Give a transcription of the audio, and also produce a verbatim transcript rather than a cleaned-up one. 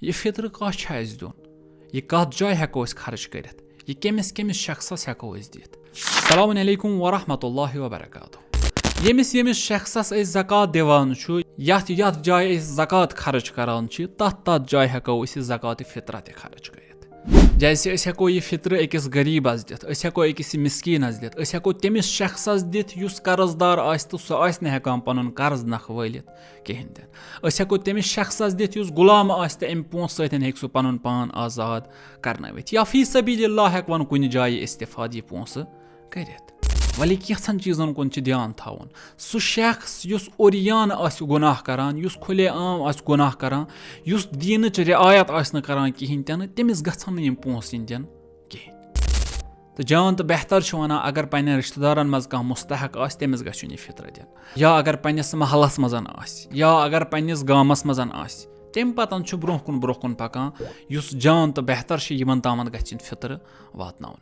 یہِ فطرٕ کَس چھُ اَسہِ دیُن؟ یہِ کَتھ جایہِ ہٮ۪کو أسۍ خرٕچ کٔرِتھ؟ یہِ کٔمِس کٔمِس شخصس ہٮ۪کو أسۍ دِتھ؟ السلام علیکم ورحمۃ اللہ وبرکاتہ۔ ییٚمِس ییٚمِس شخصس أسۍ زکوٰۃ دِوان چھُ، یتھ یتھ جایہِ أسۍ زکوٰۃ خرٕچ کران چھِ، تتھ تتھ جایہِ ہٮ۪کو أسۍ یہِ زکوٰۃ فطرہ تہِ خرٕچ کٔرِتھ۔ جیسے أسۍ ہٮ۪کو یہِ فطرٕ أکِس غریٖبس دِتھ، أسۍ ہٮ۪کو أکِس مسکیٖنس دِتھ، أسۍ ہٮ۪کو تٔمِس شخصس دِتھ یُس قرض دار آسہِ تہٕ سُہ آسہِ نہٕ ہٮ۪کان پنُن قرض نکھٕ وٲلِتھ کِہینۍ تہِ نہٕ۔ أسۍ ہٮ۪کو تٔمِس شخصس دِتھ یُس غلام آسہِ تہٕ امہِ پونٛسہٕ سۭتۍ ہیٚکہِ سُہ پنُن پان آزاد کرنٲوِتھ، یا فی سبیل اللہ ہٮ۪کون کُنہِ جایہِ استفاد یہِ پونٛسہٕ کٔرِتھ۔ ولی کینٛژھن چیٖزن کُن چھُ دھیان تھاوُن۔ سُہ شخص یُس اوریان آسہِ گۄناہ کران، یُس کھُلے عام آسہِ گۄناہ کران، یُس دیٖنٕچ رعایت آسہِ نہٕ کران کِہینۍ تہِ نہٕ، تٔمِس گژھن نہٕ یِم پونٛسہٕ یِنۍ دِنہٕ کِہینۍ۔ تہٕ جان تہٕ بہتر چھُ ونان، اگر پننٮ۪ن رشتہٕ دارن منٛز کانٛہہ مستحق آسہِ، تٔمِس گژھِ یُن یہِ فطرہ دِنہٕ، یا اگر پننِس محلس منٛز آسہِ، یا اگر پننِس گامس منٛز آسہِ، تمہِ پتن چھُ برونٛہہ کُن برونٛہہ کُن پکان۔ یُس جان تہٕ بہتر چھُ، یِمن تامتھ گژھِ یُن فطرٕ واتناوُن۔